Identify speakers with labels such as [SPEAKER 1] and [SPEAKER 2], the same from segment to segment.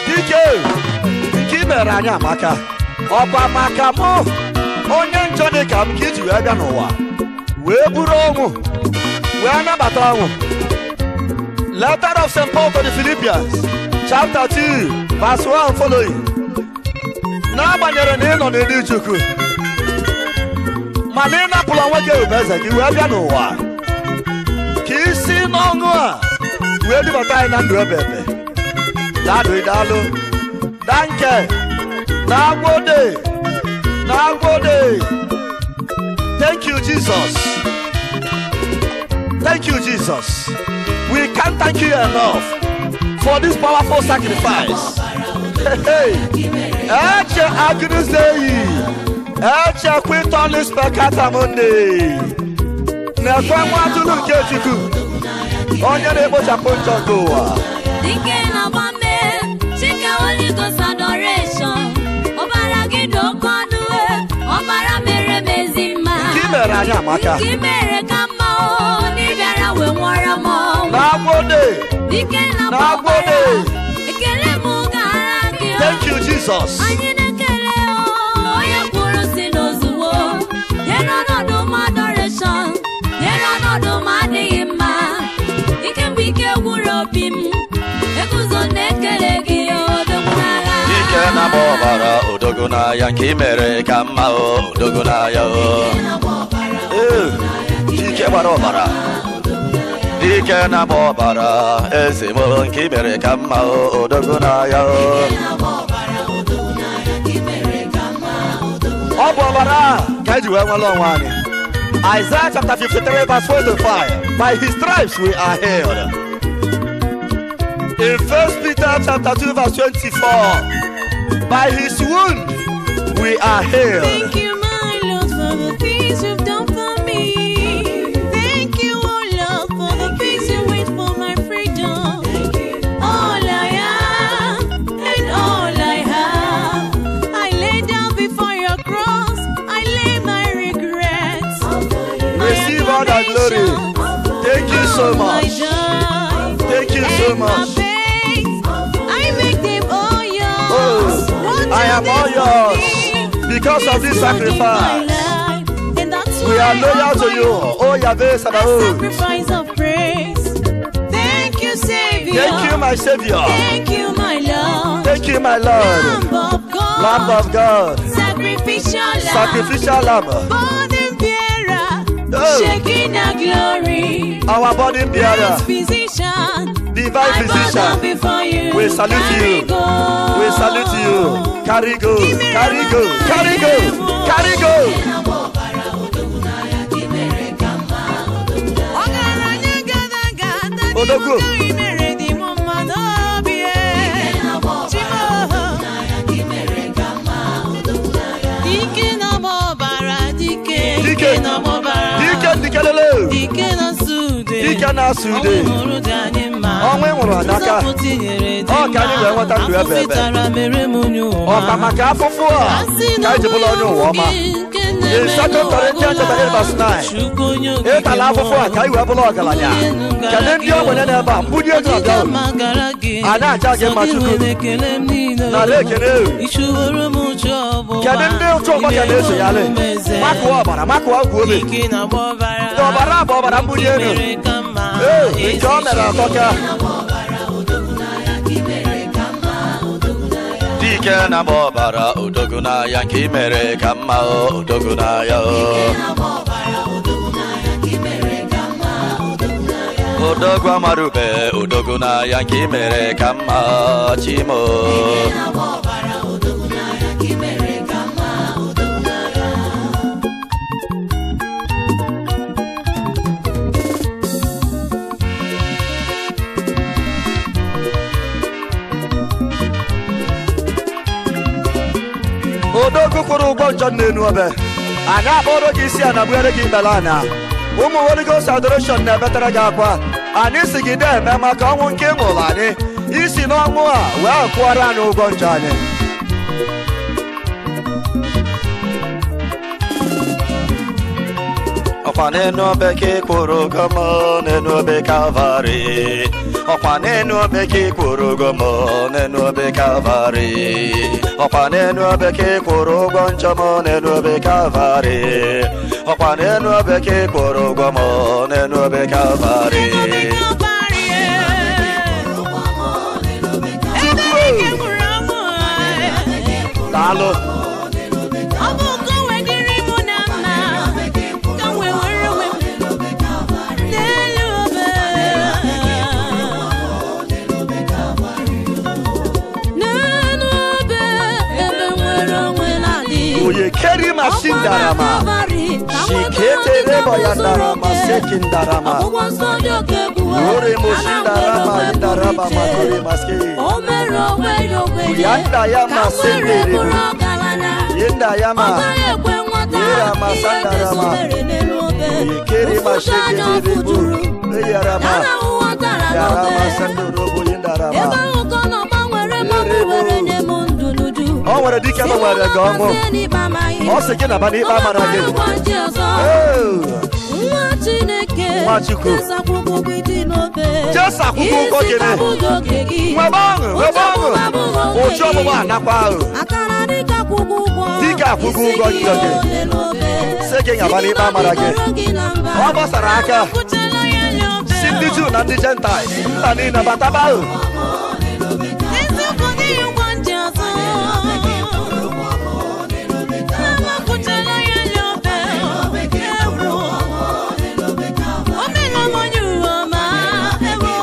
[SPEAKER 1] Dike nke i mere anyị amaka, ọkwa maka mụ onye njọ dị ka m ka iji wee bịa n'ụwa wee buru ọnwụ wee nabata ọnwụ. Letter of St. Paul to the Philippians, chapter 2, verse 1 following. N'agbanyeghị na ị nọ n'elu Chukwu, mana ị napụla onwe gị ebube eze gị wee bịa n'ụwa ka isi n'ọṅụ a wee dubata anyị na ndụ ebe ebe. Daalụ, daalụ, danke, na-agwode, na-agwode. Thank you, Jesus. Thank you, Jesus. We can't thank you enough for this powerful sacrifice. Hey, Ecce Agnus Dei, Ecce qui tollis peccata mundi. Na-ekwe nwa atụrụ nke Chukwu, onye na-ekpochapụ njọ nke ụwa.
[SPEAKER 2] Dike na gbame, Chike Holy Ghost adoration. Ọbara gị dị oke ọnụ, ọbara mere m ezi mma.
[SPEAKER 1] Nke i mere anyị amaka.
[SPEAKER 2] Nke i mere ka mma o, na ị bịara wee nwụọrọ m ọnwụ.
[SPEAKER 1] Na-agwode,
[SPEAKER 2] Dike na-agba
[SPEAKER 1] na-agwode.
[SPEAKER 2] ọbara, ekele m gara gị o.
[SPEAKER 1] Thank you, Jesus.
[SPEAKER 2] Anyị na-ekele o, onye kwuru si n'ozugbo. Nyere ọnọdụ m adoration, nyere ọnọdụ m adịghị mma. Ike mgbe ike gwụrụ obi m, eguzo na-ekele gị odogwu n'agha.
[SPEAKER 1] Dike na-agba ọbara odogwu n'agha nke i mere ka mma o odogwu n'agha o. Ee, dike gbara ọbara. Dike na-agba ọbara eze m nke i mere ka mma o odogwu n'agha o. Ọ bụ ọbara a ka eji wee nwere onwe anyị. Isaiah chapter 53 verse 4 to 5. By his stripes we are healed. In 1 Peter chapter 2 verse 24. By his wound we are healed.
[SPEAKER 3] Thank you, my Lord, for the things you've done for me. Thank you, oh Lord, for the things you wait for my freedom. All I am and all I have, I lay down before your cross. I lay my regrets. My
[SPEAKER 1] Receive all the glory.
[SPEAKER 3] acclamations,
[SPEAKER 1] Thank you so
[SPEAKER 3] all my
[SPEAKER 1] much.
[SPEAKER 3] joy
[SPEAKER 1] Thank you so
[SPEAKER 3] and my
[SPEAKER 1] much.
[SPEAKER 3] pains. I make them all yours.
[SPEAKER 1] Oh,
[SPEAKER 3] What
[SPEAKER 1] I
[SPEAKER 3] you
[SPEAKER 1] am
[SPEAKER 3] did
[SPEAKER 1] all
[SPEAKER 3] for
[SPEAKER 1] yours
[SPEAKER 3] me
[SPEAKER 1] because of this
[SPEAKER 3] is good in my
[SPEAKER 1] sacrifice.
[SPEAKER 3] life, and that's
[SPEAKER 1] We are
[SPEAKER 3] why
[SPEAKER 1] loyal to
[SPEAKER 3] I
[SPEAKER 1] you. Oh Yahweh
[SPEAKER 3] A
[SPEAKER 1] Sabaoth.
[SPEAKER 3] sacrifice of praise. Thank you, Savior.
[SPEAKER 1] Thank you, my Savior.
[SPEAKER 3] Thank you, my Lord.
[SPEAKER 1] Thank you, my Lord.
[SPEAKER 3] Lamb of God.
[SPEAKER 1] Lamb of God.
[SPEAKER 3] Sacrificial lamb.
[SPEAKER 1] Sacrificial lamb.
[SPEAKER 3] Burden bearer.
[SPEAKER 1] Oh.
[SPEAKER 3] Shekinah glory.
[SPEAKER 1] Our burden bearer.
[SPEAKER 3] Great physician.
[SPEAKER 1] Divine
[SPEAKER 3] I bow down
[SPEAKER 1] physician.
[SPEAKER 3] before you.
[SPEAKER 1] We salute
[SPEAKER 3] Carry
[SPEAKER 1] you.
[SPEAKER 3] go.
[SPEAKER 1] We salute you. Carry go. Carry go. Carry go. Carry go.
[SPEAKER 3] Ọgaranya gadaga
[SPEAKER 1] Odogwu.
[SPEAKER 3] i mere dị m mma n'obi e. Chimo. Dike na-agba ọbara, dike,
[SPEAKER 1] Dike.
[SPEAKER 3] dike na-agba ọbara.
[SPEAKER 1] Dike ndikelele.
[SPEAKER 3] Dike na-asụ ude.
[SPEAKER 1] Dike na-asụ ude.
[SPEAKER 3] Ọnwụ hụrụ dị anyị mma.
[SPEAKER 1] Ọnwụ ị nwụrụ adaka.
[SPEAKER 3] Nzọpụta i nyere dị
[SPEAKER 1] Ọ ka anyị wee nweta ndụ
[SPEAKER 3] mma.
[SPEAKER 1] ebe ebe.
[SPEAKER 3] Afụfụ ị tara mere m onye ụwa.
[SPEAKER 1] Ọkwa maka afụfụ a ka anyị ji bụrụ onye ụwa ọma. In 2 Corinthians chapter 8 verse 9. Ịtala afụfụ a ka anyị wee bụrụ ọgaranya. Kedu ndị ogbenye n'ebe a? Mbuli ego abịa uru. A na-aja gị mma, Chukwu. Nara ekele. Kedu ndị ụchụ ọgbọ ka na-eso ya le? Makụọ ọbara, makụọ ọgwụ obe. Ọbara bụ ọbara mbuli elu. Ee, nke o mere atọka. Dike na-agba ọbara odogwu n'agha nke i mere ka mma o odogwu n'agha o. Odogwu amarube odogwu n'agha nke i mere ka mma Chimo. Odogwu kwụrụ ụgwọ njọ n'enu obe. Anyị akpọrọ gị isi ana gbuere gị ikpere ana. Ụmụ Holy Ghost Adoration na-ebetara gị akwa. Anyị si gị na-eme maka ọnwụ nke ị nwụrụ anyị. Isi n'ọnwụ a wee kwụọrọ anyị ụgwọ njọ anyị. Ọkwa n'enu obe ka ị kwụrụ ụgwọ m n'enu obe Kalvarị. Ọkwa n'enu obe ka ị kwụrụ ụgwọ m n'enu obe Kalvarị. Ọkwa n'enu obe ka ị kwụrụ ụgwọ njọ m n'enu obe Kalvarị. Ọkwa n'enu obe ka ị kwụrụ ụgwọ m n'enu obe Kalvarị. Daalụ.
[SPEAKER 3] Ọ bụ ka o wee dịrị mụ na mma, ka m wee were onwe m n'elu obe.
[SPEAKER 2] N'elu obe ebe nwere onwe na-adị.
[SPEAKER 1] Oye keri mashindarama. Shiketerebo yandarama sekindarama.
[SPEAKER 2] Ọgwụgwọ nsọ dị oke egwu.
[SPEAKER 1] Ore moshindarama indaraba makore maske.
[SPEAKER 2] O mere onwe ya ogbenye.
[SPEAKER 1] Yanda ya
[SPEAKER 2] Ka m were
[SPEAKER 1] masenderebo.
[SPEAKER 2] bụrụ ọgaranya.
[SPEAKER 1] Yenda ya
[SPEAKER 2] Ọ
[SPEAKER 1] ma.
[SPEAKER 2] gaghị ekwe nghọta
[SPEAKER 1] Yera
[SPEAKER 2] ihe Jesu
[SPEAKER 1] masandarama.
[SPEAKER 2] mere n'elu obe.
[SPEAKER 1] Oyekeri
[SPEAKER 2] Ụfọdụ anya ọ
[SPEAKER 1] mashekerebo.
[SPEAKER 2] fụjuru.
[SPEAKER 1] Eyarama.
[SPEAKER 2] Ya na ụwa tara
[SPEAKER 1] Yarama
[SPEAKER 2] n'obe.
[SPEAKER 1] sandorobo
[SPEAKER 2] Ebe
[SPEAKER 1] yindarama.
[SPEAKER 2] ahụ ka ọ nọ gbanwere m ọnụ
[SPEAKER 1] Erebo.
[SPEAKER 2] were nye m ndụ n'uju.
[SPEAKER 1] O nwere dike gbanwere gị ọṅụ. Ọ sị gị naba n'ikpe amara gị. Oh.
[SPEAKER 2] Nwa Chineke,
[SPEAKER 1] Nwa Chukwu.
[SPEAKER 2] Jesu akwụkwọ ụgwọ ịdị n'obe.
[SPEAKER 1] Jesu akwụkwọ ụgwọ
[SPEAKER 2] Isi
[SPEAKER 1] gịnị?
[SPEAKER 2] abụghị oke gị.
[SPEAKER 1] Nwebe ọṅụ, nwebe ọṅụ.
[SPEAKER 2] Ụtọ abụghị oke
[SPEAKER 1] Ụchụ
[SPEAKER 2] gị.
[SPEAKER 1] ọgbụgba anakwa ahụ.
[SPEAKER 2] Akara dịka akwụkwọ ụgwọ.
[SPEAKER 1] Dịka akwụkwọ
[SPEAKER 2] Isi
[SPEAKER 1] ụgwọ
[SPEAKER 2] gị
[SPEAKER 1] njọ gị.
[SPEAKER 2] ole n'obe.
[SPEAKER 1] Sị gị ngaba n'ikpe amara gị.
[SPEAKER 2] Sị gị na mba.
[SPEAKER 1] Ọ gbasara aka.
[SPEAKER 3] Akwụchala ya n'obe.
[SPEAKER 1] Si ndị Juu na ndị Jentaịl mba niile bataba ahụ.
[SPEAKER 3] Eziokwu dịghị ụgwọ nji ọzọ. Akwụchala ya n'obe. Ewo. O meela m onye ụwa ọma. Ewo.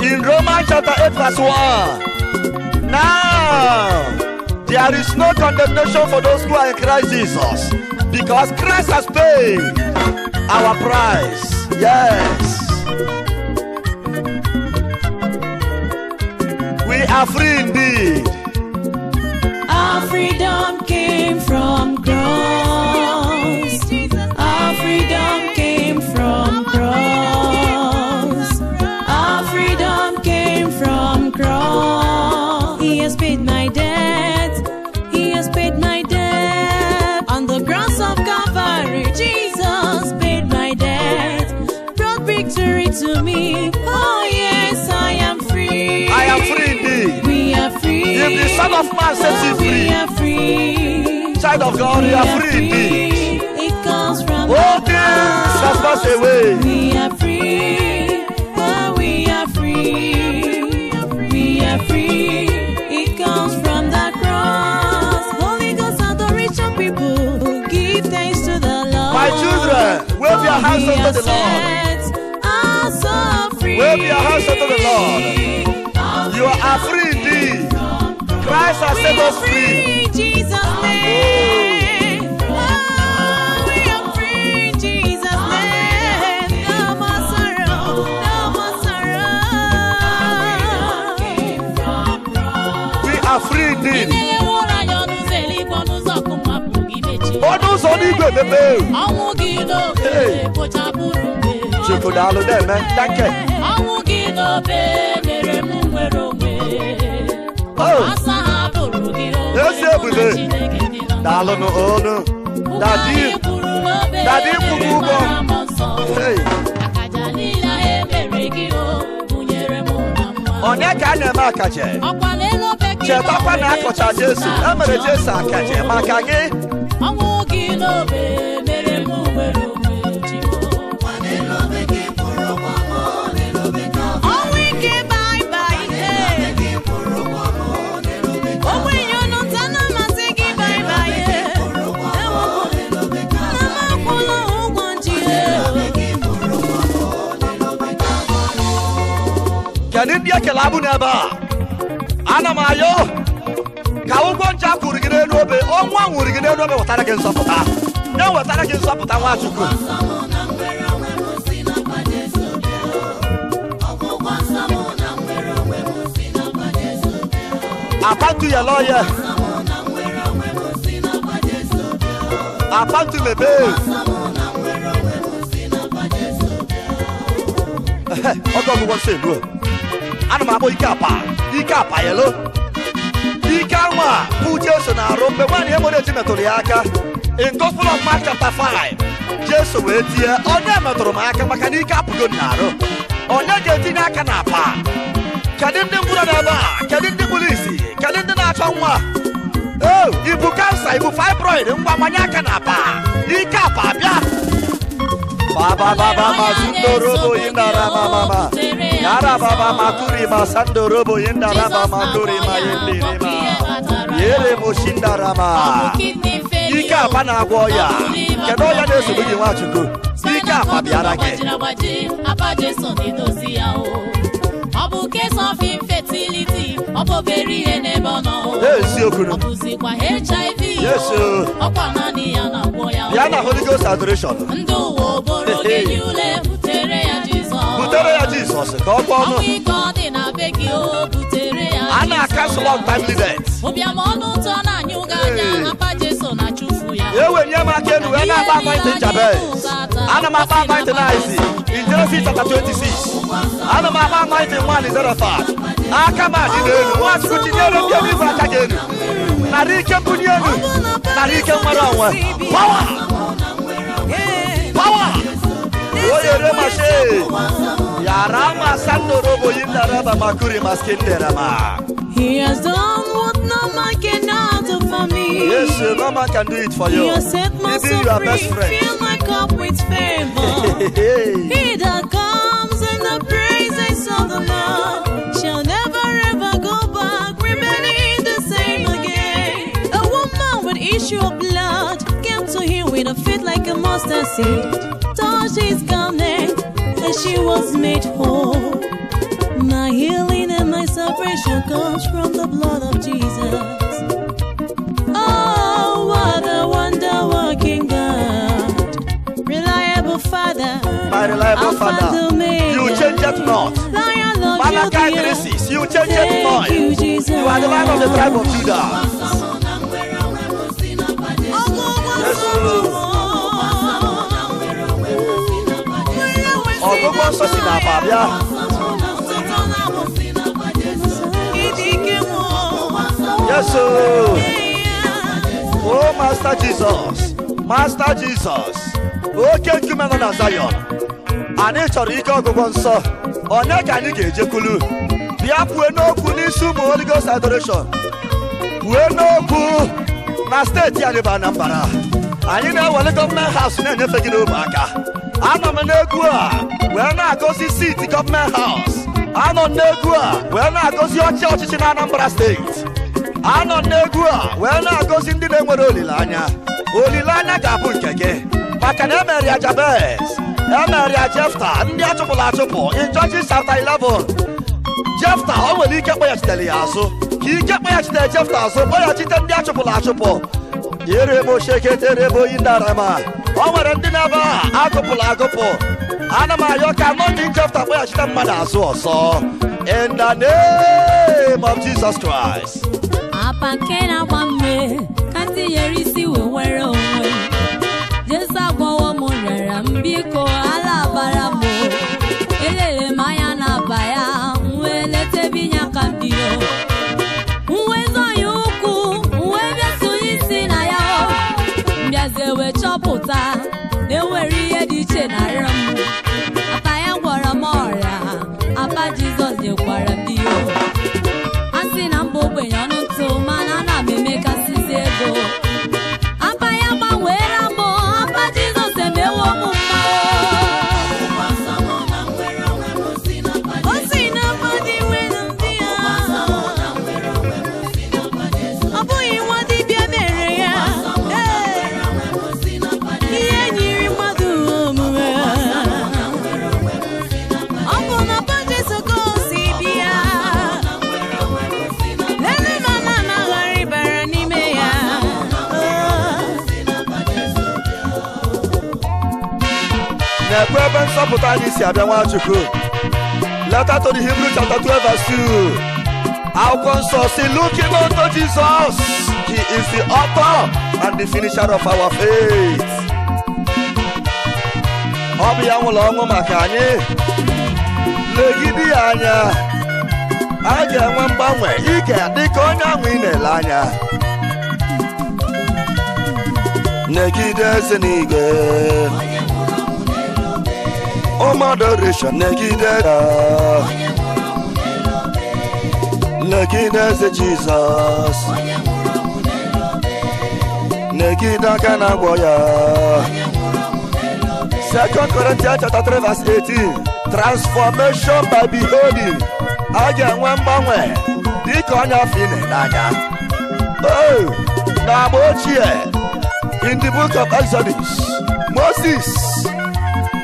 [SPEAKER 1] In Romans chapter 8 verse 1. Now, there is no condemnation for those who are in Christ Jesus, because Christ has paid our price. Yes. We are free indeed.
[SPEAKER 3] Our freedom came from cross. Our freedom came from cross. Our freedom came from cross. He has paid my debt. He has paid my debt. On the cross of Calvary, Jesus paid my debt. Brought victory to me. Oh yes, I am free.
[SPEAKER 1] I am free indeed.
[SPEAKER 3] We are free.
[SPEAKER 1] If the Son of Man sets you
[SPEAKER 3] Oh, we
[SPEAKER 1] free,
[SPEAKER 3] are free.
[SPEAKER 1] child of God,
[SPEAKER 3] We
[SPEAKER 1] you are free indeed.
[SPEAKER 3] It comes from
[SPEAKER 1] All
[SPEAKER 3] the
[SPEAKER 1] things has
[SPEAKER 3] cross.
[SPEAKER 1] passed away.
[SPEAKER 3] We are free. Oh, we are free. We are free. It comes from the cross. Holy Ghost adoration people who give thanks to the Lord.
[SPEAKER 1] My children, wave your hands
[SPEAKER 3] For we
[SPEAKER 1] unto the
[SPEAKER 3] are
[SPEAKER 1] Lord.
[SPEAKER 3] set, are so free.
[SPEAKER 1] Wave your hands unto the Lord. You are free indeed. Christ has set
[SPEAKER 3] We are
[SPEAKER 1] us free.
[SPEAKER 3] free in Jesus' name. Oh, we are free in Jesus' name. No more sorrow, no more sorrow.
[SPEAKER 1] We are free indeed.
[SPEAKER 2] Imegheworo anyị ọnụ ụzọ eluigwe, ọnụ ụzọ ọkụ mapụ gị mechie.
[SPEAKER 1] Ọnụ ụzọ n'igwe mepee.
[SPEAKER 2] Ọnwụ gị n'obe
[SPEAKER 1] Hey.
[SPEAKER 2] kpochapụrụ mmehie.
[SPEAKER 1] Chukwu daalụ na-eme. Thank you.
[SPEAKER 2] Ọnwụ gị n'obe mere m nwere onwe.
[SPEAKER 1] Oh.
[SPEAKER 2] Asa ha bụrụ gị onwe
[SPEAKER 1] Ezi
[SPEAKER 2] mụ na
[SPEAKER 1] ebube.
[SPEAKER 2] Chineke dị na mma.
[SPEAKER 1] Daalụnụ olu.
[SPEAKER 2] Ụgwọ
[SPEAKER 1] Dadi.
[SPEAKER 2] anyị kwụrụ n'obe
[SPEAKER 1] Dadi kwụrụ
[SPEAKER 2] mere
[SPEAKER 1] ụgwọ.
[SPEAKER 2] mara m nsọ.
[SPEAKER 1] Hey.
[SPEAKER 2] Akaja niile e mere gị o gụnyere mụ na mma.
[SPEAKER 1] Onye ka a na-eme akaje?
[SPEAKER 2] Ọkwa n'elu obe ka ị
[SPEAKER 1] Chetakwa na
[SPEAKER 2] nọ
[SPEAKER 1] akọcha
[SPEAKER 2] were
[SPEAKER 1] Jesu. E mere Jesu akaje maka gị.
[SPEAKER 2] Ọnwụ gị n'obe mere m nwere onwe Chimo.
[SPEAKER 3] Ọnwụ ike bye bye, eh. Ogbenye ọnụ nta na-amasị gị bye bye, eh. Ewo, na m akwụla ụgwọ nji, eh.
[SPEAKER 1] Kedu ndị ekele abụ n'ebe a? Ana m ayọ ka ụgwọ nje a kwụrụ gị n'elu obe, ọnwụ a nwụrụ gị n'elu obe wetara gị nzọpụta. Ya wetara gị nzọpụta Nwachukwu. Apantu ya lọya. Apantu mebe. Ọgọ ọgwụgwọ nsọ elu. Ana m akpọ ike apa, ike apa yelo. Ike anwa bụ Jesu na-arụ mgbe nwaanyị enwere eji metụrụ ya aka. In Gospel of Mark chapter 5, Jesu wee tie, onye metụrụ m aka maka na ike apụgo m n'arụ. Onye ga-etinye aka n'apa? Kedu ndị ngwụrọ n'ebe a? Kedu ndị kpuru isi? Kedu ndị na-achọ nwa? Oh, ibu kansa, ibu fibroid, ngwa manye aka n'apa. Ike apa bịa. Baba baba mazundorobo yindara mama. Yara baba makuri masandorobo yindara mama kuri mayindirima. Yere moshindarama. Ike apa na-agwọ ọya. Kedu ọya na-esogbu gị Nwachukwu? Ike apa bịara gị.
[SPEAKER 2] Apa Jesu na-edozi ya o. Ọ bụ case of infertility, ọ bụ obere ihe n'ebe ọ nọ.
[SPEAKER 1] Eziokwu.
[SPEAKER 2] Ọ bụzikwa HIV.
[SPEAKER 1] Yes, o.
[SPEAKER 2] Ọkwa naanị ya na-agwọ ya o.
[SPEAKER 1] Bịa na Holy Ghost adoration.
[SPEAKER 2] Ndị ụwa oboro gị niile butere ya Jizọs.
[SPEAKER 1] Butere ya Jizọs ka ọ gwọọ ọnụ.
[SPEAKER 2] Ọnwụ ike ọ dị na be gị o, butere ya
[SPEAKER 1] A na-akansụl untimely death.
[SPEAKER 2] Ụbịam ọnụ ụtọ na-anyụ gị anya, apa Jesu na-achụfu ya.
[SPEAKER 1] Ewenye m aka elu wee na-akpa anointing Jabez. Ana m akpa anointing Isaac in Genesis chapter 26. Ana m akpa anointing nwaanyị Zarephath. Aka m adị n'elu. Nwachukwu tinyere ndị eluigwe aka gị elu. Nara ike mbuli elu. Nara ike nwere onwe. Power! Power! Oyere mashe. Yara masandorobo yindaraba makuri maskinderama.
[SPEAKER 3] He has done what no man cannot do for me.
[SPEAKER 1] Yes, no man can do it for
[SPEAKER 3] He
[SPEAKER 1] you.
[SPEAKER 3] has set my
[SPEAKER 1] He be
[SPEAKER 3] soul
[SPEAKER 1] your
[SPEAKER 3] free.
[SPEAKER 1] best friend.
[SPEAKER 3] Fill my cup with favor. He that comes in the praises of the Lord shall never ever go back, remaining the same again. A woman with issue of blood came to him with a faith like a mustard seed, touched his garment, and she was made whole. My healing and my salvation comes from the blood of Jesus. Oh, what a wonder-working God. Reliable Father,
[SPEAKER 1] My reliable
[SPEAKER 3] Alpha
[SPEAKER 1] Father,
[SPEAKER 3] and Omega.
[SPEAKER 1] You change it not.
[SPEAKER 3] Lion of
[SPEAKER 1] Malachi
[SPEAKER 3] Judea.
[SPEAKER 1] 3:6, you change it
[SPEAKER 3] Thank
[SPEAKER 1] not.
[SPEAKER 3] you, Jesus.
[SPEAKER 1] You are the lion of the tribe of Judah. Yes, Ọgwụgwọ nsọ si n'apa bịa. Yes, oh. Oh, Master Jesus, Master Jesus, oke nkume nọ na Zion. Anyị chọrọ ike ọgwụgwọ nsọ. Onye ka anyị ga-ejekwulu? Bịa kwue n'okwu n'isi ụmụ Holy Ghost adoration. Kwue n'okwu na steeti anyị bụ Anambra. Anyị na-ewere government house na-enyefe gị n'obe aka. Anọ m n'egwu a wee na-agọzi seat government house. Anọ m n'egwu a wee na-agọzi ọchị ọchịchị na Anambra steeti. Anọ m n'egwu a wee na-agọzi ndị na-enwere olileanya. Olileanya ga-abụ nke gị maka na emere ya Jabez, emere ya Jefta, ndị achụpụrụ achụpụ in Judges chapter 11. Jefta o nwere ike kpọghachitere ya azụ ka ike kpọghachitere Jefta azụ kpọghachite ndị achụpụrụ achụpụ. Yeremosheketereboyindarama. O nwere ndị na-ebe a agụpụrụ agụpụ. Ana m ayọ ka anointing Jefta kpọghachite mmadụ azụ ọzọ in the name of Jesus Christ.
[SPEAKER 2] Apa nke na-agba mme ka m tinyere isi wee nwere onwe m. Jesu agwọwo m rịara m biko ala bara m o. Elele m anya n'aba ya m wee leta ebe inye aka m dị o. M wee zọọ ya ụkwụ m wee bịa tụnye isi na ya o. M bịazie wee chọpụta na enwere ihe dị iche na arịọ m. Apa ya gwọrọ m ọrịa, apa Jizọs nyekwara m di o. A sị na mba ogbenye ọnụ ntụ mana ana m emekasịzi ego. Apa ya gbanweela m, apa Jizọs emewo m mma o.
[SPEAKER 3] O si n'apa dị nwere ndị ya. Ọ bụghị nwa dibịa mere ya. Ee. Ihe nyiri mmadụ omume. Ọ bụ na pa Jesu ka o si bịa. Lele mama na ghara ịbara n'ime ya. Oh.
[SPEAKER 1] Na-ekwe ebe nsọpụta anyị si abịa Nwachukwu. Letter to the Hebrew chapter 12 verse 2. Akwụkwọ nsọ si looking unto Jesus, he is the author and the finisher of our faith. Ọ bụ ya nwụrụ ọnwụ maka anyị. Legide ya anya. A ga-enwe mgbanwe. Ị ga-adị ka onye ahụ ị na-ele anya. Negide eze n'igwe. Ụmụ adoration negide ya. Negide eze Jizọs. Negide aka na-agwọ ya. 2 Corinthians chapter 3 verse 18. Transformation by beholding. A ga-enwe mgbanwe dịka onye afọ ị na-ele anya. Oh, n'agba ochie, in the book of Exodus, Moses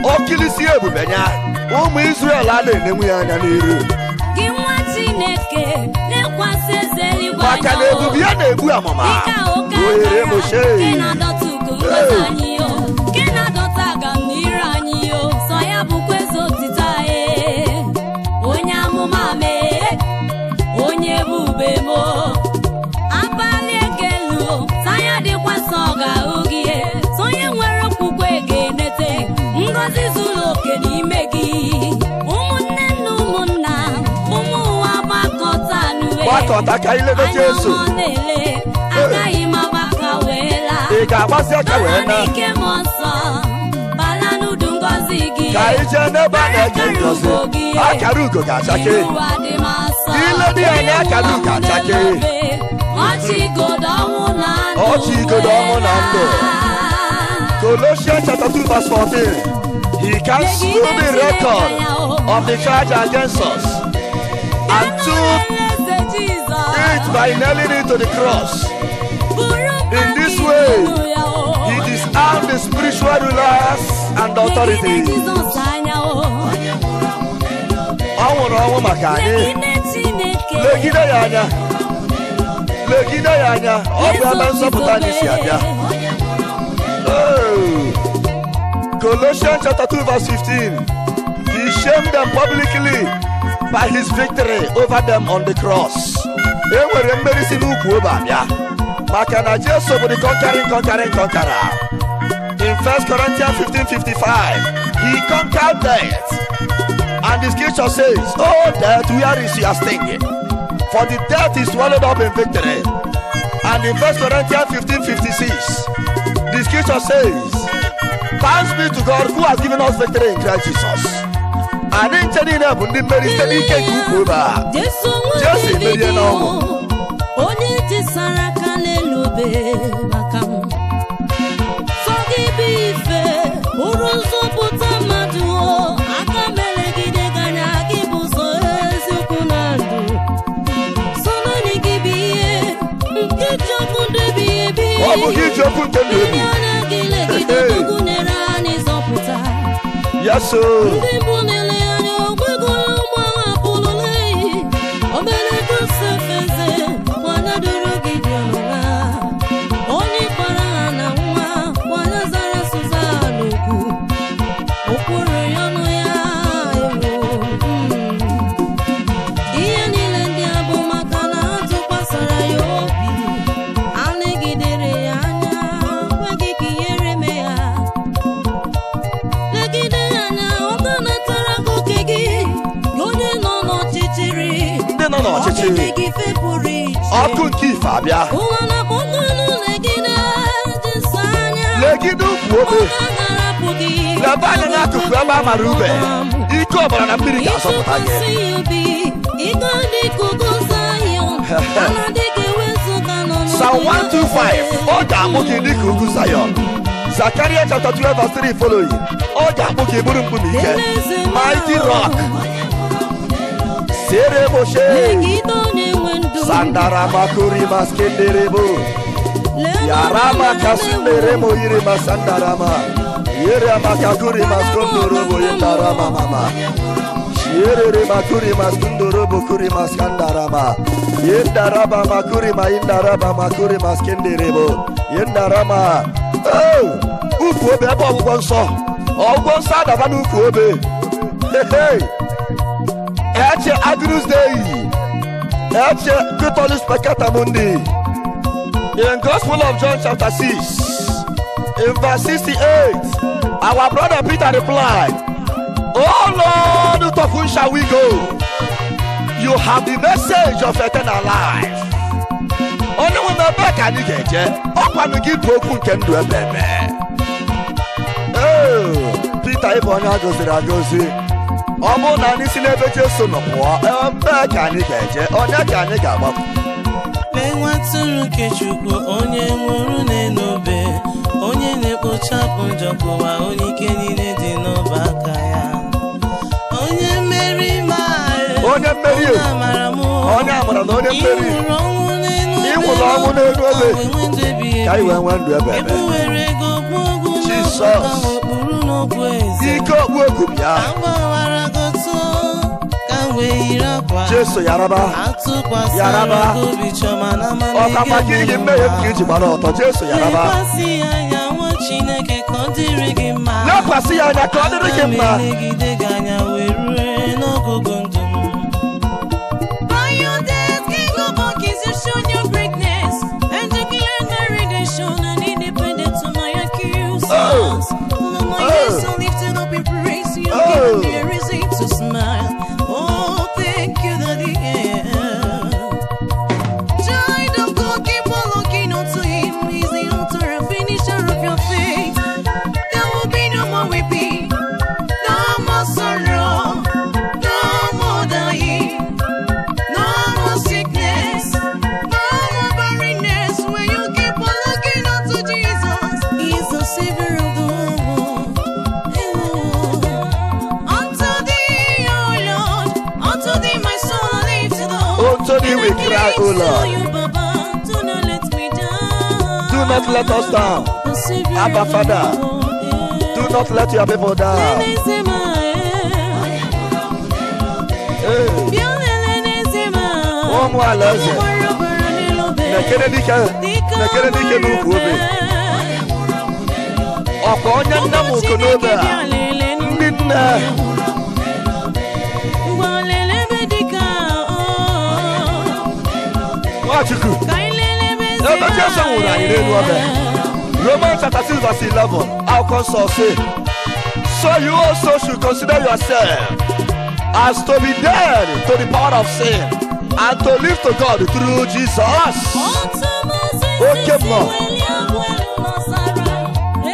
[SPEAKER 1] okilisi ebube ya, ụmụ Israel a na-enenwu ya anya n'iru.
[SPEAKER 2] Gị nwa Chineke, lekwasị eze eluigwe
[SPEAKER 1] maka
[SPEAKER 2] anya
[SPEAKER 1] na
[SPEAKER 2] o.
[SPEAKER 1] ebube ya na-egbu amụma.
[SPEAKER 2] Dịka oke
[SPEAKER 1] Ohere
[SPEAKER 2] akara
[SPEAKER 1] Moshe.
[SPEAKER 2] nke na-adọta ugo ngozi anyị o, nke na-adọta agam n'ire anyị o, sọ ya bụkwa eze otito anyị. Onye amụma mee, onye ebube m o. Abalị ekelu o, saya dịkwa sọ ga-ahụ gị e. Sọ onye nwere okwukwe ga-enete ngọzi zuru oke n'ime gị. Ụmụnne na ụmụnna, ụmụ ụwa gbakọta n'uwe.
[SPEAKER 1] Gbakọta ka anyị legote
[SPEAKER 2] Anya
[SPEAKER 1] Jesu.
[SPEAKER 2] ọma na-ele, agaghị m agbaka wee laa.
[SPEAKER 1] Ị ga-agbasi aka wee
[SPEAKER 2] Bala
[SPEAKER 1] na
[SPEAKER 2] n'ike mmụọ nsọ, bala n'udu ngọzi gị.
[SPEAKER 1] Ka anyị jee n'ebe a na-eke ngọzi. Akara ugo ga-achake.
[SPEAKER 2] Iru adị m asọ.
[SPEAKER 1] Ile dị anya akara ugo achake.
[SPEAKER 2] Ọchị igodo ọnwụ na ndụ.
[SPEAKER 1] Ọchị igodo ọnwụ na ndụ. Colossians chapter 2 verse 14. He cancelled the record of the charge against us and took
[SPEAKER 2] Eze Jizọs.
[SPEAKER 1] it by nailing it to the cross.
[SPEAKER 2] Buru
[SPEAKER 1] In this
[SPEAKER 2] mkpa
[SPEAKER 1] way,
[SPEAKER 2] gị buru ya o.
[SPEAKER 1] he disarmed the spiritual rulers and
[SPEAKER 2] Legide
[SPEAKER 1] authorities.
[SPEAKER 2] Jizọs anya o.
[SPEAKER 1] Ọ nwụrụ ọnwụ maka anyị.
[SPEAKER 2] Legide Chineke.
[SPEAKER 1] Legide ya anya. Legide ya anya. Ọ bụ ebe nzọpụta anyị si abịa. Oh. Colossians chapter 2 verse 15. He shamed them publicly by his victory over them on the cross. E nwere mmeri si n'ukwu obe abịa. Maka na Jesu bụ the conquering, conquering, conqueror. In 1 Corinthians 15:55, he conquered death. And the scripture says, "Oh death, where is your sting? For the death is swallowed up in victory." And in 1 Corinthians 15:56, the scripture says, "Thanks be to God who has given us victory in Christ Jesus." Anyị nche niile bụ ndị mmeri site n'ike nke ukwu obe a.
[SPEAKER 3] Jesu nwa
[SPEAKER 1] Jesu
[SPEAKER 3] David
[SPEAKER 1] emerie n'ọnwụ.
[SPEAKER 3] o, onye tisara aka n'elu obe maka m. Sọ gị bụ ife bụrụ nzọpụta mmadụ o, aka melegide gị anya gị bụ ụzọ eziokwu na ndụ. Sọ naanị gị bụ ihe nke ji okwu ndụ ebighị ebi.
[SPEAKER 1] Ọ bụ gị ji okwu nke ndụ ebi.
[SPEAKER 3] Ndị anya gị legide
[SPEAKER 1] Hey.
[SPEAKER 3] odogwu nyere anyị zọpụta.
[SPEAKER 1] Yes, o.
[SPEAKER 3] Ndị mbụ na-ele anya ogwegoro ụmụ agha pụrụla ehi obere Josef eze nwanya duru gị dị ọnụla onye kpara ha na nwa nwanya zara Suzan okwu okwuru ya ọnụ ya ewo. Ihe niile ndị a bụ maka na ha tụkwasara ya obi alegidere ya anya kweghị ka ihere mee ha. Legide ya anya ọtọ natara gị oke gị gị onye nọ n'ọchịchịrị.
[SPEAKER 1] Ndị nọ n'ọchịchịrị.
[SPEAKER 3] Ọchịchị gị fepụrụ iche.
[SPEAKER 1] Ọkụ nke ife abịa.
[SPEAKER 3] Ụwa na-akpọkwanụ legide Jesu anya.
[SPEAKER 1] Legide ukwu obe.
[SPEAKER 3] Ọ ga-arapụ gị.
[SPEAKER 1] Lebe anya n'akụkụ ebe a mara ube. Ike ọbara na mmiri ga-azọpụta gị.
[SPEAKER 3] Ịtụkwasị ya obi, ịga dị ka ugwu Zayọn, ala dị ka ewezuga n'ọnọdụ
[SPEAKER 1] Psalm
[SPEAKER 3] ya.
[SPEAKER 1] 125, ọ ga-akpụ gị dịka ugwu Zion. Zakaria chapter 12 verse 3 following. Ọ ga-akpụ gị bụrụ mkpume ike. Mighty rock. Sereboshe.
[SPEAKER 3] Legide onye nwe ndụ.
[SPEAKER 1] Sandarama kurima skenderebo.
[SPEAKER 3] Lee
[SPEAKER 1] Yarama
[SPEAKER 3] n'ọnụ
[SPEAKER 1] kasunderemo yirima sandarama. Yerama kakurima skondorobo yendarama mama. Yerere makurima skondorobo kurima skandarama. Yendaraba makurima indaraba makurima skenderebo. Yendarama. Oh! Ukwu obe ebe ọgwụgwọ nsọ. Ọgwụgwọ nsọ adaba n'ukwu obe. Hey, hey. Eche Agnus Dei. Eche Catholic Peccata Mundi. In Gospel of John chapter 6, in verse 68, our brother Peter replied, "Oh Lord, to whom shall we go? You have the message of eternal life." Onye nwe m ebe ka anyị ga-eje? Ọ Ọkwanụ gị bụ okwu nke ndụ ebe ebe. Ee, Pita, ịbụ onye a gọziri agọzi. Ọ bụrụ na anyị si n'ebe Jesu nọ pụọ, ebe ka anyị ga-eje? Onye ka anyị ga-agbapụ?
[SPEAKER 3] Lee nwa atụrụ nke Chukwu, onye nwụrụ n'elu obe, onye na-ekpochapụ njọ nke ụwa, onye ike niile dị n'ọba aka ya. Onye mmeri ma.
[SPEAKER 1] Onye mmeri.
[SPEAKER 3] Onye amara m.
[SPEAKER 1] Onye amara na onye mmeri.
[SPEAKER 3] Ị nwụrụ ọnwụ n'elu.
[SPEAKER 1] Ị nwụrụ ọnwụ n'elu obe.
[SPEAKER 3] Ka wee nwee ndụ ebighị
[SPEAKER 1] ka anyị
[SPEAKER 3] ebi.
[SPEAKER 1] wee nwee ndụ ebe ebe.
[SPEAKER 3] Ebuwere ego okpu ogwu
[SPEAKER 1] Jizọs.
[SPEAKER 3] n'ọkụ okpuru n'okpu eze.
[SPEAKER 1] Ike okpu egwu bịa.
[SPEAKER 3] Agbawara gị ka m wee yiri akwa.
[SPEAKER 1] Jesu, yaraba.
[SPEAKER 3] Atụkwasịra
[SPEAKER 1] Yaraba.
[SPEAKER 3] gị obi chiọma na amamihe.
[SPEAKER 1] Ọka maka iyi mmehie m ka iji gbara ọtọ. Jesu, yaraba.
[SPEAKER 3] Lekwasị ya anya, nwa Chineke, ka ọ dịrị gị mma.
[SPEAKER 1] Lekwasị ya anya ka ọ dịrị gị mma.
[SPEAKER 3] Aga m elegide gị anya wee rue n'ọgụgụ ndụ m.
[SPEAKER 2] By your death, King of all kings, you've shown your greatness and declared my redemption and independence to my accusers.
[SPEAKER 1] Oh.
[SPEAKER 2] Lord, my
[SPEAKER 1] Oh.
[SPEAKER 2] hands are lifted up in praise. You've
[SPEAKER 1] Oh.
[SPEAKER 2] given me a reason to smile. Oh, thank you, Daddy. Yeah. Child of God, keep on looking unto Him. He's the author and finisher of your faith. There will be no more weeping, no more sorrow, no more dying. No more sickness, no more barrenness. When you keep on looking unto Jesus, He's the Savior of the whole world. Unto thee, O Lord, unto thee my soul I lift it up.
[SPEAKER 1] Unto thee we
[SPEAKER 2] And I
[SPEAKER 1] cry, O
[SPEAKER 2] cling to
[SPEAKER 1] Lord.
[SPEAKER 2] you, Baba. Do not let me down.
[SPEAKER 1] Do not let us down.
[SPEAKER 2] The Savior
[SPEAKER 1] Abba,
[SPEAKER 2] of the
[SPEAKER 1] Father.
[SPEAKER 2] whole world.
[SPEAKER 1] Do not let your people down. Ee, ụmụ alaeze, na-ekere dike, na-ekere dike n'ukwu obe. Ọkwa onye nne m uko n'obe a, ndị nne.
[SPEAKER 2] Ngwa lelebe dịka ọ.
[SPEAKER 1] Nwachukwu.
[SPEAKER 2] Ka anyị lelebe.
[SPEAKER 1] Ebe Jesu nwụrụ anyị n'elu obe. Romans chapter 6 verse 11, akwụkwọ nsọ sị, "So you also should consider yourself as to be dead to the power of sin and to live to God through Jesus." Oke mmụọ.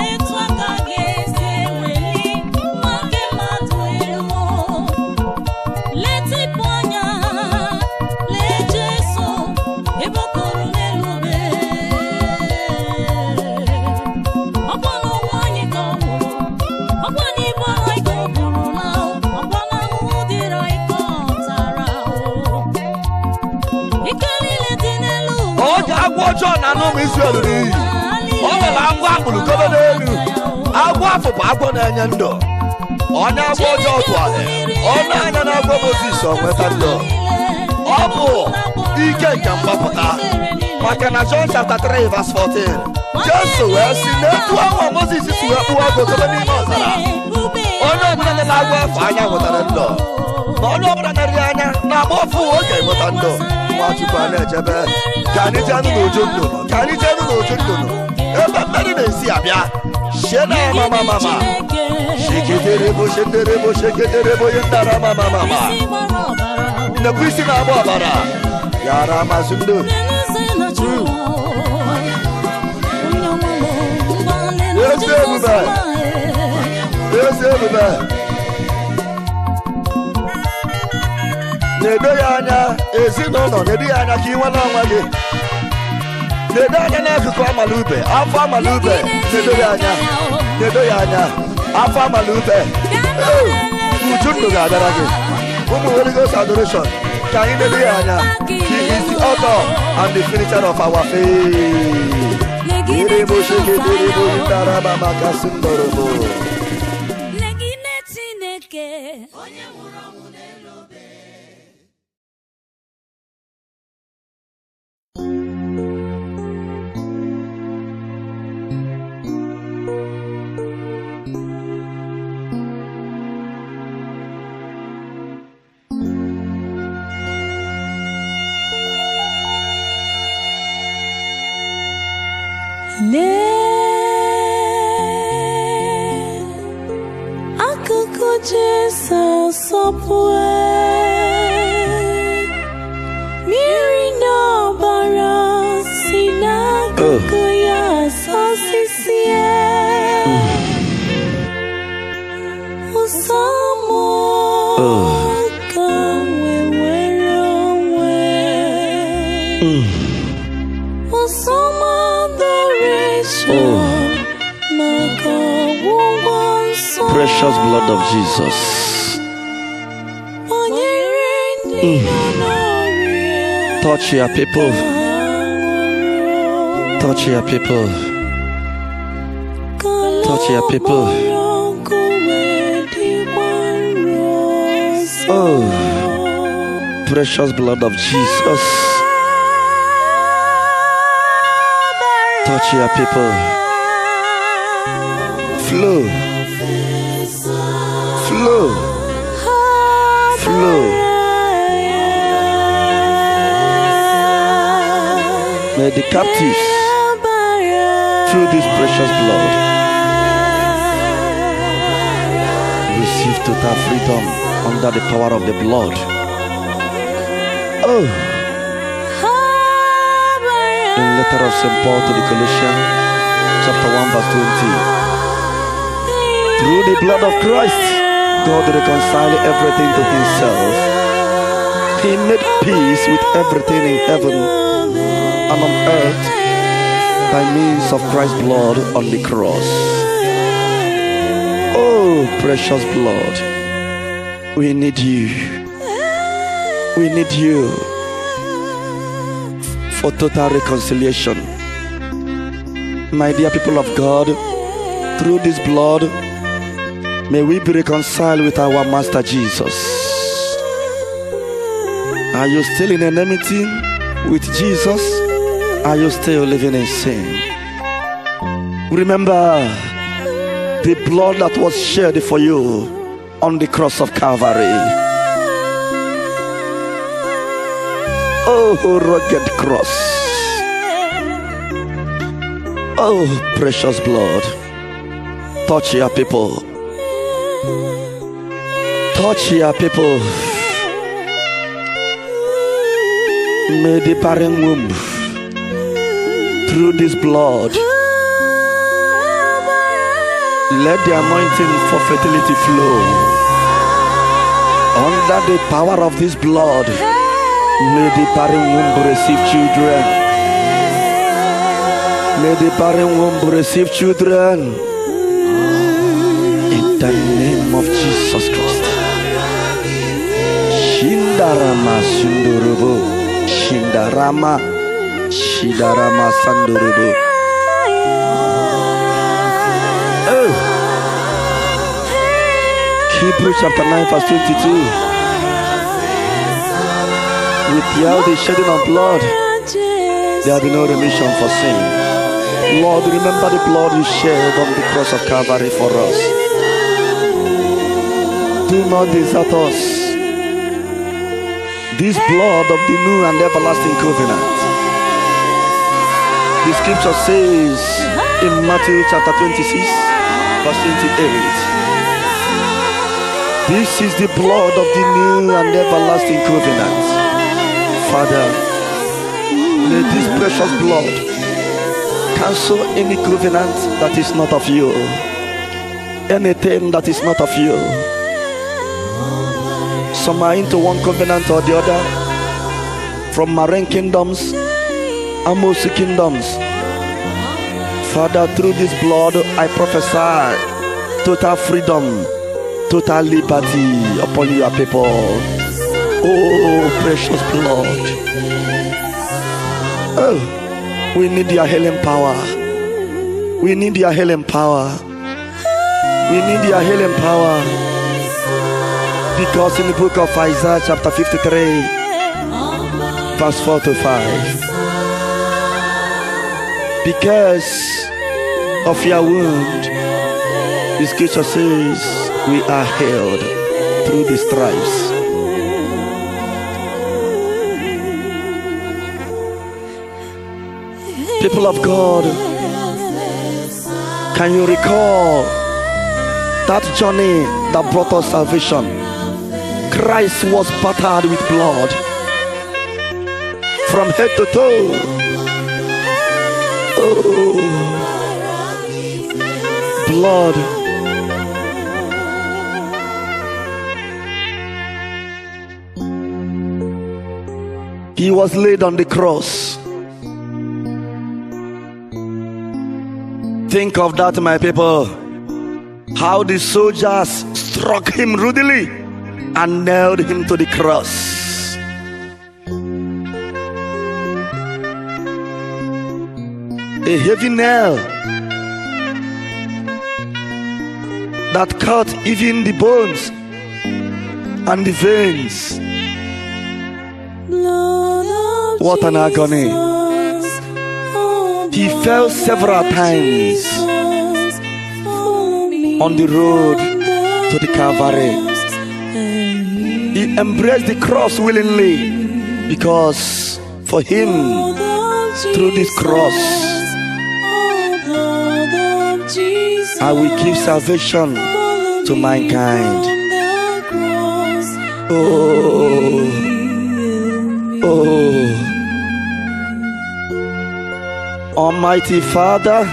[SPEAKER 2] Etu aka ga-esi eweli nwa nke mmadụ elu. Letịpụ anya, lee Jesu ebe ọ kọrọ n'elu obe. Ọkwa n'ụwa anyị ka ọ nwụrụ, ọkwa n'ibu ara anyị ka o buru na, ọkwa n'ahụhụ dịrị anyị ka ọ tara o. Ike niile dị n'elu ụwa.
[SPEAKER 1] Oge agwọ ọjọọ na anụ ụmụ Israel n'iyi, o nwere agwọ akpụrụ kobe n'elu. Agwọ afọ bụ agwọ na-enye ndụ. Onye agwọ ọjọọ tụgharị ọ na-anya na agwọ Mozis, ọ nweta ndụ. Ọ bụ ike nke mgbapụta, maka na John chapter 3 verse 14, Jesu wee sị n'etu ahụ Mozis si wee kpụọ agwọ kobe n'ime ọzara, onye ọbụla nọ na-agwọ afọ anya nwetara ndụ, na onye ọbụla narị anya na-agba ọfụ oge nweta ndụ. Nwachukwu, a na-echebe ka anyị jeenụ n'uju ndụ, ka anyị jeenụ n'uju ndụ ebe mmeri na-esi abịa. Shie na mama mama sheketerebo shenderebo sheketerebo yendara mama mama nnekwu isi na-agba ọbara yara amasị ndụ. Ezi ebube, ezi ebube. Na-edo ya anya, ezinụlọ, na-edo ya anya ka ị nwere onwe gị. Na-edo anya n'akụkụ amala ube, afọ amala ube. Na-edo ya anya, na-edo ya anya, afọ amala ube. Uju ndụ ga-abịara gị. Ụmụ Holy Ghost Adoration, ka anyị na-edo ya anya. He is the author and the finisher of our faith. Irebo sheketerebo ndaraba maka sindorobo.
[SPEAKER 2] Legide Chineke.
[SPEAKER 4] Onye nwụrụ ọnwụ n'elu obe.
[SPEAKER 2] Lee akụkụ Jisọs sọpụe, mmiri na ọbara si n'akụkụ ya.
[SPEAKER 1] Precious blood of Jesus. Touch your people. Touch your people. Touch your people. Oh, precious blood of Jesus. Touch your people. Flow. Flow. Flow. May the captives, through this precious blood, receive total freedom under the power of the blood. Oh, in letter of St. Paul to the Colossians, chapter 1, verse 20. Through the blood of Christ, God reconciled everything to himself. He made peace with everything in heaven and on earth by means of Christ's blood on the cross. Oh, precious blood, we need you. We need you for total reconciliation. My dear people of God, through this blood, may we be reconciled with our Master Jesus. Are you still in enmity with Jesus? Are you still living in sin? Remember the blood that was shed for you on the cross of Calvary. Oh, rugged cross. Oh, precious blood. Touch your people. Touch your people. May the barren womb, through this blood, let the anointing for fertility flow. Under the power of this blood, may the barren womb receive children. May the barren womb receive children. In the name of Jesus Christ. Shindarama Sundurubu. Shindarama Shidarama Sandurubu. Oh. Hebrews chapter 9 verse 22. Without the shedding of blood, there be no remission for sin. Lord, remember the blood you shed on the cross of Calvary for us. Do not desert us. This blood of the new and everlasting covenant. The scripture says in Matthew chapter 26, verse 28, this is the blood of the new and everlasting covenant. Father, may this precious blood cancel any covenant that is not of you, anything that is not of you. Some are into one covenant or the other, from marine kingdoms, Amosi kingdoms. Father, through this blood, I prophesy total freedom, total liberty upon your people. Oh, precious blood. Oh, we need your healing power. We need your healing power. We need your healing power. Because in the book of Isaiah chapter 53, verse 4 to 5, because of your wound, the scripture says we are healed through the stripes. People of God, can you recall that journey that brought us salvation? Christ was battered with blood from head to toe. Oh, blood. He was laid on the cross. Think of that, my people. How the soldiers struck him rudely and nailed him to the cross. A heavy nail that cut even the bones and the veins. What an agony. He fell several times on the road to the Calvary. He embraced the cross willingly because for him, through this cross, I will give salvation to mankind. Oh, oh. Almighty Father,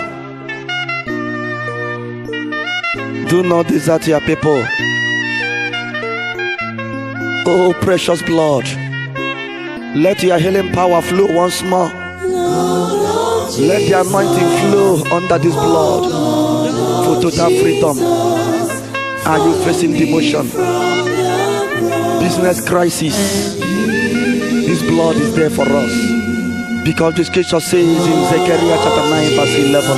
[SPEAKER 1] do not desert your people. Oh, precious blood, let your healing power flow once more. Let the anointing flow under this blood for total freedom. Are you facing demotion, business crisis? This blood is there for us. Because the scripture says in Zechariah chapter 9 verse 11,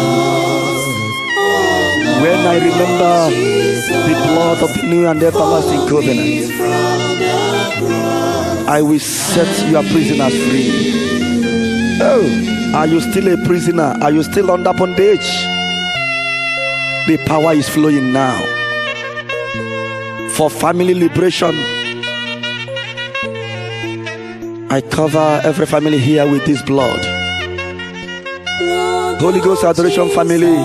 [SPEAKER 1] when I remember the blood of the new and everlasting covenant, I will set your prisoners free. Oh, are you still a prisoner? Are you still under bondage? The power is flowing now for family liberation. I cover every family here with this blood. Holy Ghost Adoration family,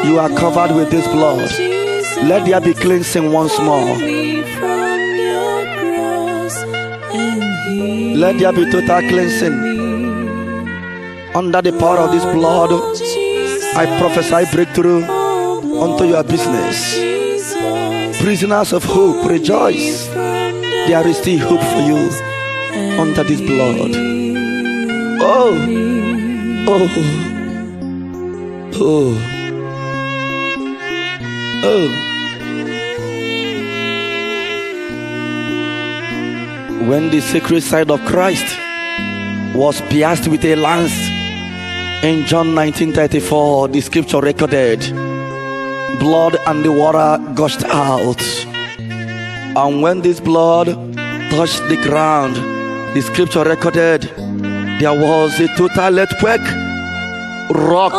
[SPEAKER 1] you are covered with this blood. Let there be cleansing once more. Let there be total cleansing. Under the power of this blood, I prophesy breakthrough unto your business. Prisoners of hope, rejoice. There is still hope for you under this blood. Oh, oh, oh, oh. When the sacred side of Christ was pierced with a lance in John 19:34, the scripture recorded, blood and the water gushed out. And when this blood touched the ground, the scripture recorded, there was a total earthquake, rock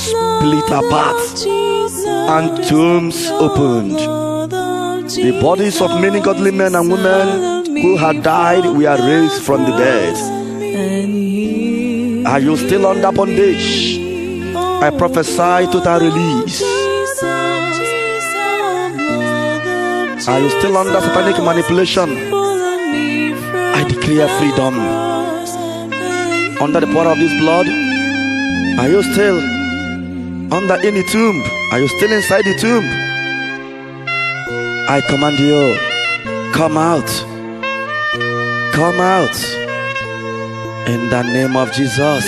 [SPEAKER 1] split apart, and tombs opened. The bodies of many godly men and women who had died were raised from the dead. Are you still under bondage? I prophesy total release. Are you still under satanic manipulation? I declare freedom. Under the power of this blood, are you still under any tomb? Are you still inside the tomb? I command you, come out. Come out. In the name of Jesus.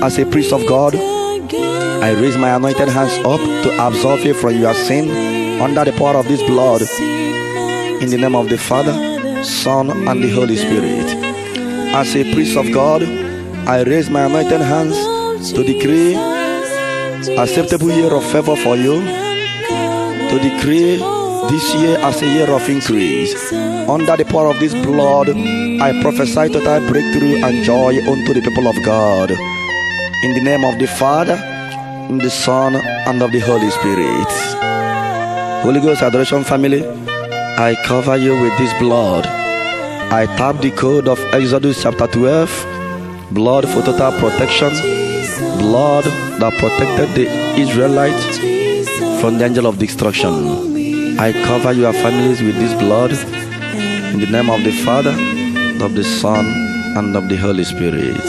[SPEAKER 1] As a priest of God, I raise my anointed hands up to absolve you from your sin under the power of this blood. In the name of the Father, Son, and the Holy Spirit. As a priest of God, I raise my anointed hands to decree acceptable year of favor for you, to decree this year as a year of increase. Under the power of this blood, I prophesy total breakthrough and joy unto the people of God. In the name of the Father, and the Son, and of the Holy Spirit. Holy Ghost Adoration family, I cover you with this blood. I tap the code of Exodus chapter 12, blood for total protection, blood that protected the Israelites from the angel of destruction. I cover your families with this blood in the name of the Father, of the Son, and of the Holy Spirit.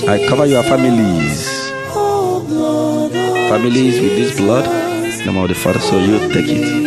[SPEAKER 1] I cover your families with this blood in the name of the Father, so you take it.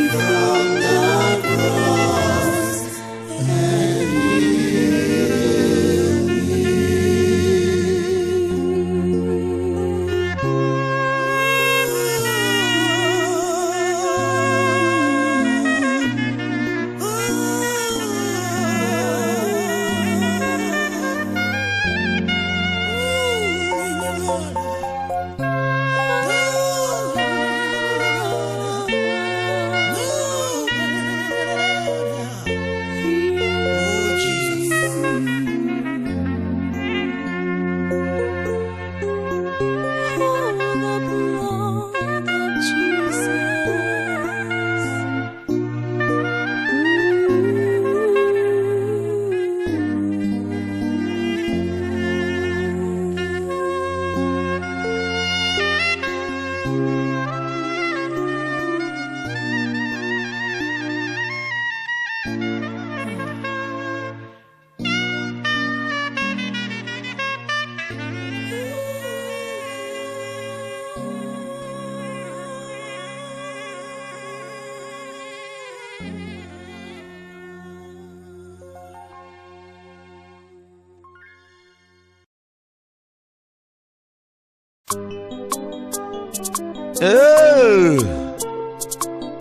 [SPEAKER 4] Oh, Jesus.
[SPEAKER 2] Oh, the blood of Jesus.
[SPEAKER 1] Ee,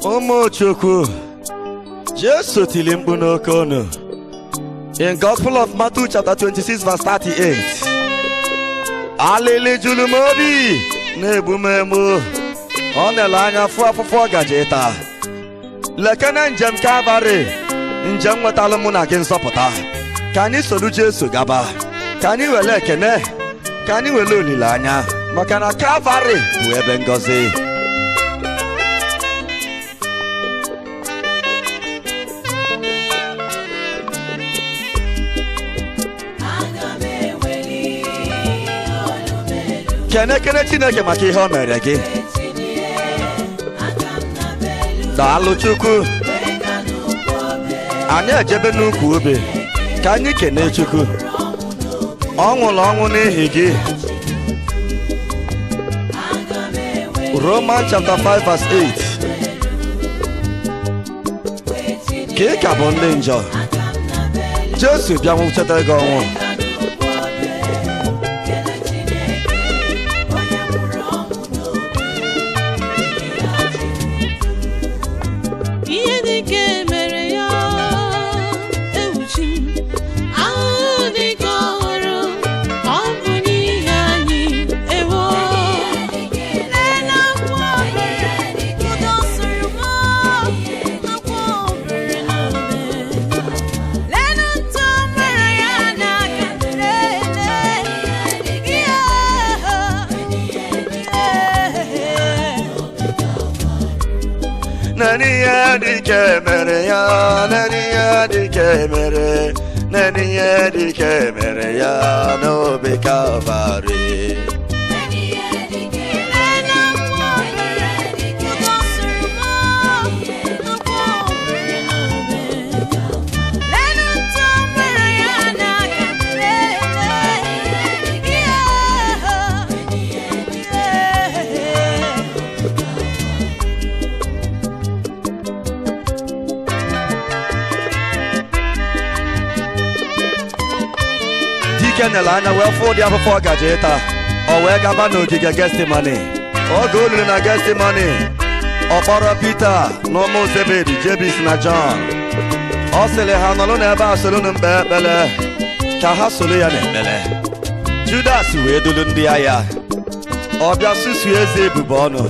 [SPEAKER 1] ụmụ Chukwu, Jesu tiri mkpu n'oke ọnụ. In Gospel of Matthew chapter 26 verse 38. Alili juru m obi na-egbu m egbu. Ọ nele anya fụ afụfụ ọ gaje ịta. Lekene njem Kalvarị, njem nwetalụ mụ na gị nzọpụta. Ka anyị soro Jesu gaba. Ka anyị were ekene, ka anyị were olileanya, maka na Kalvarị bụ ebe ngọzi. Kene kene Chineke maka ihe o mere gị. Daalụ Chukwu. Anyị ejebe n'ukwu obe ka anyị kene Chukwu. Ọ nwụrụ ọnwụ n'ihi gị. Romans chapter 5 verse 8. Ka ị ka bụ ndị njọ, Jesu bịa nwụchetara gị ọnwụ.
[SPEAKER 3] Ihe dị ka mere ya ewuchi m, ahụhụ dị ka ọ hụrụ, ọ bụ n'ihi anyị ewo. Lele akwa obere, ụdọ sụrụ m, akwa obere n'obe. Lele ntụ mere ya n'aka, lele ihe.
[SPEAKER 1] Nani ihe dị ka emere ya, nani ihe dị ka emere, nani ihe dị ka emere ya n'obe Kalvarị.
[SPEAKER 3] Lele akwa obere, ụdọ sụrụ m, akwa obere n'obe. Lele ntụ mere ya n'aka, lele ihe.
[SPEAKER 1] Dike nele anya wee fụ ụdị afụfụ ọ gaje ịta, o wee gaba n'ogige Getsemane. Oge o ruru na Getsemane, ọ kpọrọ Pita na ụmụ Zebedi, Jebis na Jọn. Ọ sịrị ha nọrọ n'ebe a solunu mkpe ekpere, ka ha soro ya n'ekpere. Judas wee duru ndị agha. Ọ bịa susuo eze ebube ọnụ.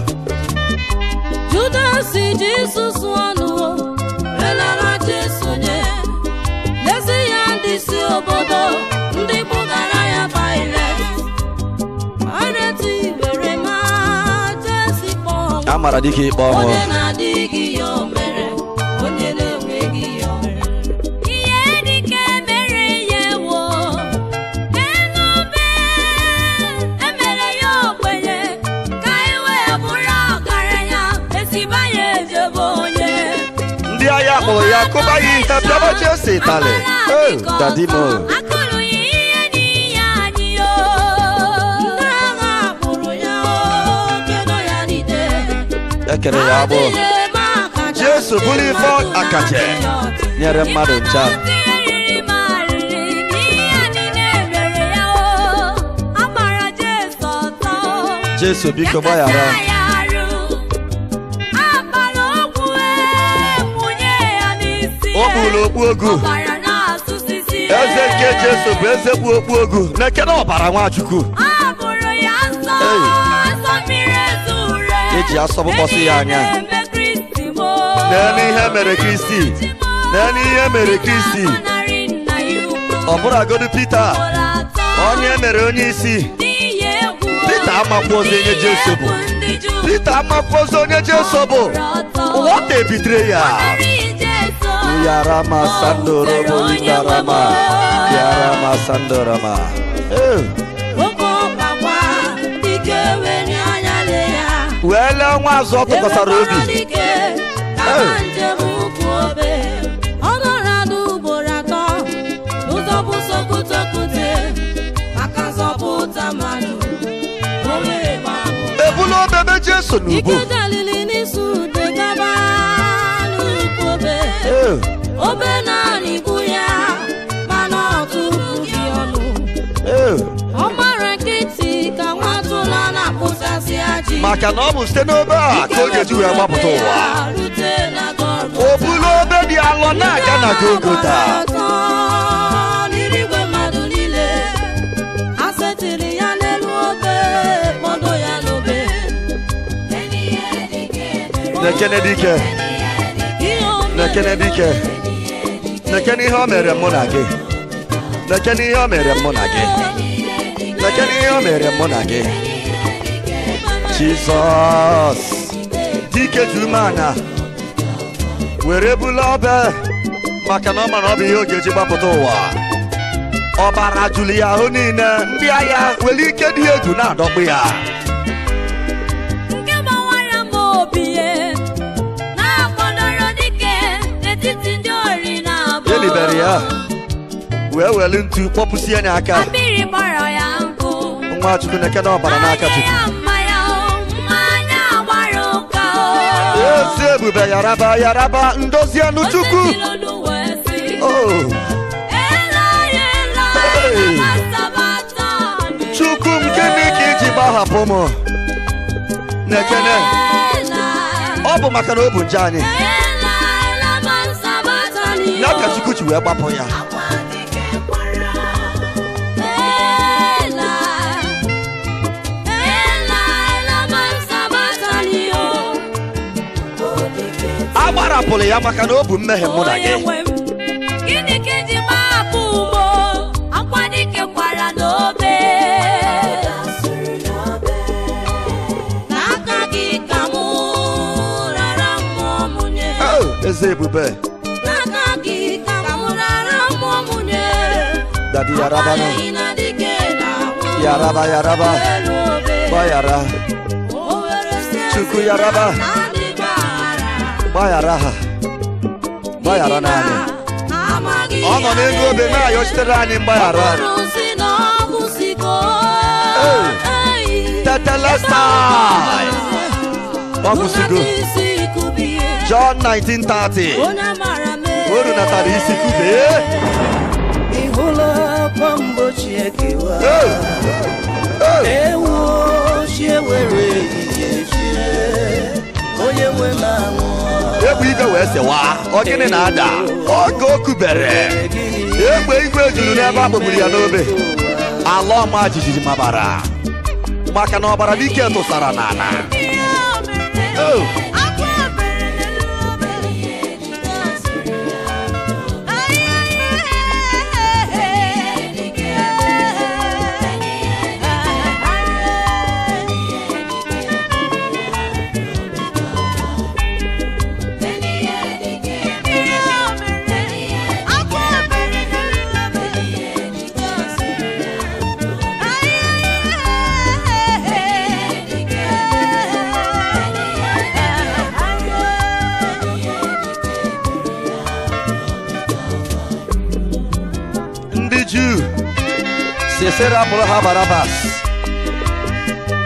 [SPEAKER 2] Judas Jisụs ọnụ relara Jesu nye lezi ya ndị si obodo ndị kpụgara ya Pilet. Pilet were maa Jesu ikpe ọnwụ.
[SPEAKER 1] A mara dike ikpe ọnwụ.
[SPEAKER 2] Onye na-adịghị ya o mere, onye na-enweghị ya o mere. Ihe dike mere ya ewo, n'elu obe emere ya ogbenye, ka e wee bụrụ ọgaranya, esiba ya ejebe onye.
[SPEAKER 1] Ndị agha kpụrụ ya kụba ya ihe pịaba Jesu ịtalị. Oh, Daddy mo.
[SPEAKER 2] Akụrụ ya ihe n'ihe anyị o. Ndị agha kpụrụ ya o, kedo ya n'ite.
[SPEAKER 1] Ekere ya agbụ. Jesu bụrụ ife akaje nyere mmadụ ncha. Jesu biko gbaghara. O gburu okpu ogu. Eze nke Jesu bụ eze bụ okpu ogu. Na-ekene ọbara Nwachukwu.
[SPEAKER 2] A bụrụ ya
[SPEAKER 1] ji asọgbụkpọsị ya anya. N'elu ihe mere Kristi, n'elu ihe mere Kristi. Ọ bụrụgodu Pita, onye mere onye isi. Pita amakwozi onye Jesu bụ. Pita amakwozi onye Jesu bụ. What a betrayal. Yarama sandorobo yarama yarama sandorama. Wee lee nwa azụ ọ tụkwasara obi. Ebula obebe Jesu n'ubu. Maka na ọ bụ site n'obe a ka ọ ga-eji wee gbapụta ụwa. O bulu obe dị alọ na-aga na Golgota. Nekene dike, nekene dike, nekene ihe o mere mụ na gị, nekene ihe o mere mụ na gị, nekene ihe o mere mụ na gị. Jizọs, dike dị umeala, were bulu obe maka na ọ mara ọ bụ ihe ọ ga-eji gbapụta ụwa. Ọbara juru ya ahụ niile, ndị agha were ike dị egwu na-adọkpụ ya.
[SPEAKER 2] Nke gbawara m obi na-akpọdoro dike n'etiti ndị ori na-abụ.
[SPEAKER 1] Elibere ya wee were ntu kpọpụsie ya aka.
[SPEAKER 2] Mmiri gbara ya nkụ.
[SPEAKER 1] Nwa Chukwu na-ekene ọbara n'aka Chukwu. Ezi ebube yaraba yaraba ndozi anụ Chukwu. Chukwu m, gịnị ka iji gbahapụ m? Nekene, ọ bụ maka na ọ bụ nje anyị. Ya ka Chukwu ji wee gbapụ ya. A gbarapụrụ ya maka na ọ bụ mmehie mụ na gị.
[SPEAKER 2] Gịnị ka eji gbahapụ ugbo akwa dike kwara n'obe? N'aka gị ka mụ rara mmụọ m nye.
[SPEAKER 1] Eze ebube.
[SPEAKER 2] N'aka gị ka mụ rara mmụọ m nye.
[SPEAKER 1] Dadi yaraba nọ. Yaraba yaraba. Gbaghara. Chukwu yaraba. Gbaghara ha. Gbaghara naanị. Ọ nọ n'elu obe na-ayọchitere anyị mgbaghara. Tetelestai. Ọ kwụsịgo. John 19:30. O runatara isi kube.
[SPEAKER 5] Ị hụla akwa mgbochi ekewa. Ewu ochie were ehihie chie. Onye nwe m anwụọ.
[SPEAKER 1] Egbe igwe wee sewa, ọ gịnị na-ada? Oge o kubere, egbe igwe juru n'ebe a kpọgburu ya n'obe. Ala ọma jijiji mabara, maka na ọbara dike tụsara n'ala. Ndị Juu si serapụrụ ha Barabas,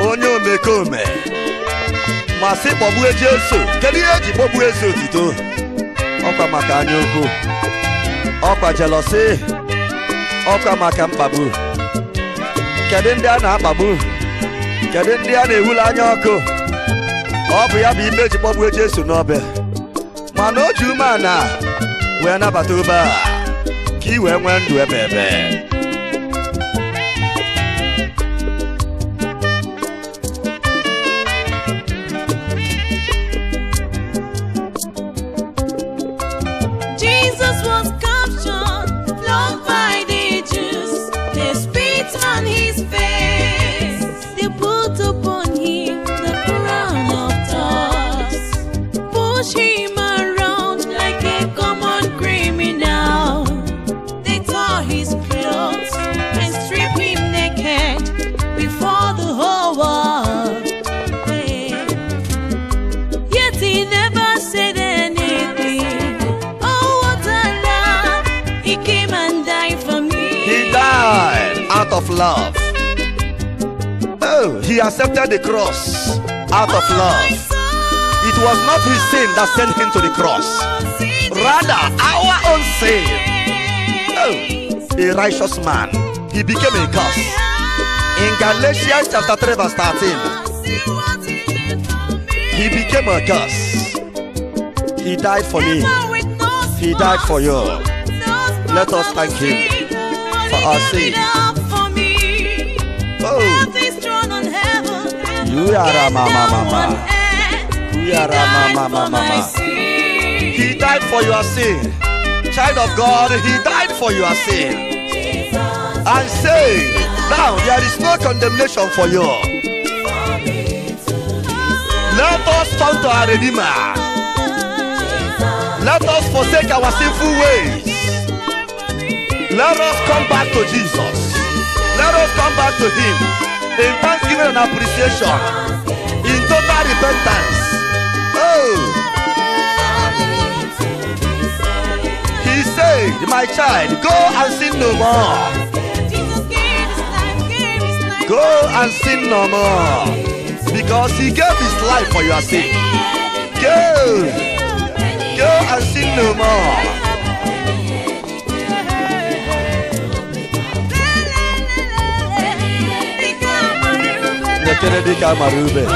[SPEAKER 1] onye omekome, ma sị kpọgbue Jesu. Kedu ihe eji kpọgbue Jesu otuto? Ọkwa maka anya ukwu, ọkwa jelọsị, ọkwa maka mkpagbu. Kedu ndị a na-akpagbu? Kedu ndị a na-ewuli anya ọkụ? Ọ bụ ya bụ ikpe eji kpọgbue Jesu n'obe. Mana o ji umeala wee nabata obe a ka i wee nwee ndụ ebe ebe. love. Oh, he accepted the cross out of love. It was not his sin that sent him to the cross. Rather, our own sin. Oh, a righteous man, he became a curse. In Galatians chapter 3 verse 13, he became a curse. He died for me. He died for you. Let us thank him for our sin. Oh, you are a mama, mama. You are a mama, mama, mama. He died for your sin. Child of God, he died for your sin. And say, now there is no condemnation for you. Let us turn to our Redeemer. Let us forsake our sinful ways. Let us come back to Jesus. Let us come back to him in thanksgiving and appreciation, in total repentance. Oh, he said, my child, go and sin no more. Go and sin no more. Because he gave his life for your sake. Go. Go and sin no more. Nekere dịka amara ube.